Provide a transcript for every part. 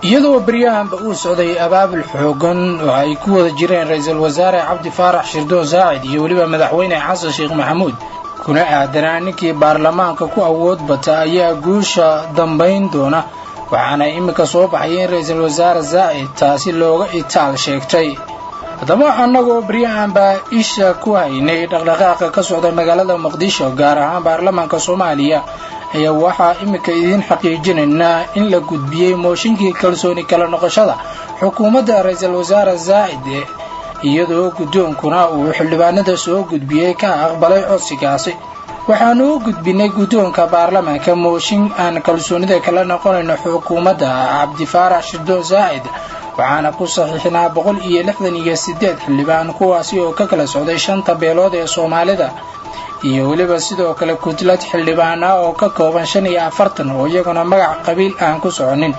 Iyadoo beryahanba uu socday abaabul xoogan oo ay ku wada jireen Ra-iisul Wasaare Cabdi Faarax Shirdoon Saacid iyo weliba Madaxweyne Xasan Sheekh Maxamuud, kuna aadanaa ninkii baarlamaanka ku awood bata ayaa guusha dambayn doona, waxaana iminka soo baxaya in Ra-iisul Wasaare Saacid taasi looga itaal sheegtay. Haddaba, annagoo beryahanba isha ku haynay dhaqdhaqaaqa ka socda magaalada Muqdisho, gaar ahaan baarlamaanka Soomaaliya, ayaa waxaa iminka idiin xaqiijinaynaa in la gudbiyey mooshinkii kalsooni kala noqoshada xukuumadda Ra-iisul Wasaare Saacid, iyadoo guddoonkuna uu xildhibaanada soo gudbiyey ka aqbalay codsigaasi. Waxaanu u gudbinay guddoonka baarlamaanka mooshin aan kalsoonida kala noqonayno xukuumadda Cabdifaarax Shirdoon Saacid, waxaana ku saxiixnaa 168 xildhibaan, kuwaasi oo ka kala socday shanta beelood ee Soomaalida iyo weliba sidoo kale kutlad xildhibaana oo ka kooban 45 oo iyaguna magac qabiil aan ku soconin,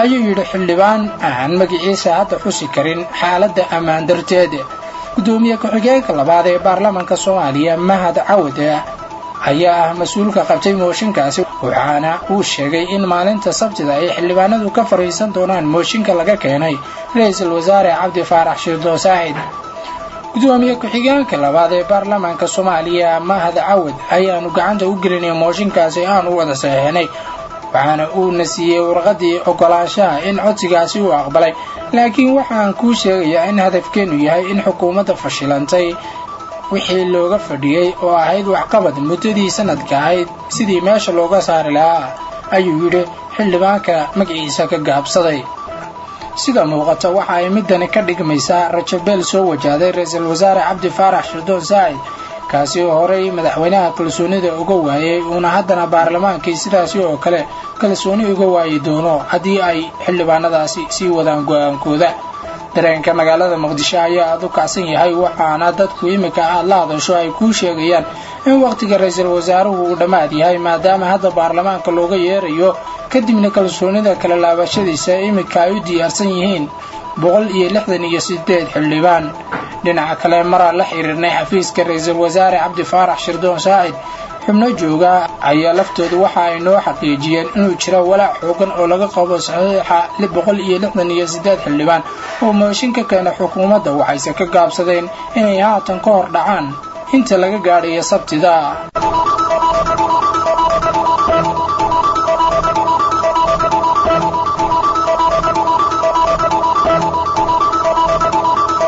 ayuu yidhi xildhibaan aan magaciisa hadda xusi karin xaaladda ammaan darteed. Guddoomiye ku-xigeenka labaad ee baarlamaanka Soomaaliya, Mahad Cawad, ayaa ah mas-uulka qabtay mooshinkaasi, waxaana uu sheegay in maalinta Sabtida ay xildhibaanadu ka fadhiisan doonaan mooshinka laga keenay Ra-iisul Wasaare Cabdi Faarax Shirdoon Saacid. Gudoomiye ku-xigeenka labaad ee baarlamaanka Soomaaliya, Mahad Cawad, ayaanu gacanta u gelinay mooshinkaasi aan u wada saxiixnay, waxaana uuna siiyey warqadii ogolaanshaha in codsigaasi uu aqbalay. Laakiin waxaan kuu sheegayaa in hadafkeennu yahay in xukuumadda fashilantay wixii looga fadhiyey oo ahayd waxqabad muddadii sanadka ahayd sidii meesha looga saari lahaa, ayuu yidhi xildhibaanka magaciisa ka gaabsaday. Sida muuqata, waxa ay midani ka dhigmaysaa rajabeel soo wajahday Ra-iisul Wasaare Cabdi Faarax Shirdoon Saacid, kaasi oo horey madaxweynaha kalsoonida uga waayey, uuna haddana baarlamaankii sidaasi oo kale kalsooni uga waayi doono haddii ay xildhibaanadaasi sii wadaan go-aankooda. Dareenka magaalada Muqdisho ayaa aad u kacsan yahay, waxaana dadku iminka aad la hadasho ay kuu sheegayaan in wakhtiga ra-iisul wasaaruhu uu dhammaad yahay, maadaama hadda baarlamaanka looga yeerayo, kadibna kalsoonida kala laabashadiisa iminka ay u diyaarsan yihiin 168 xildhibaan. Dhinaca kale, maraa la xiriirnay xafiiska Ra-iisul Wasaare Cabdi Faarax Shirdoon Saacid, xubno jooga ayaa laftoodu waxa ay noo xaqiijiyeen inuu jiro walaac xoogan oo laga qabo saxiixa 168 xildhibaan oo mooshin ka keena xukuumadda, waxayse ka gaabsadeen inay haatan ka hor dhacaan inta laga gaadhayo Sabtida.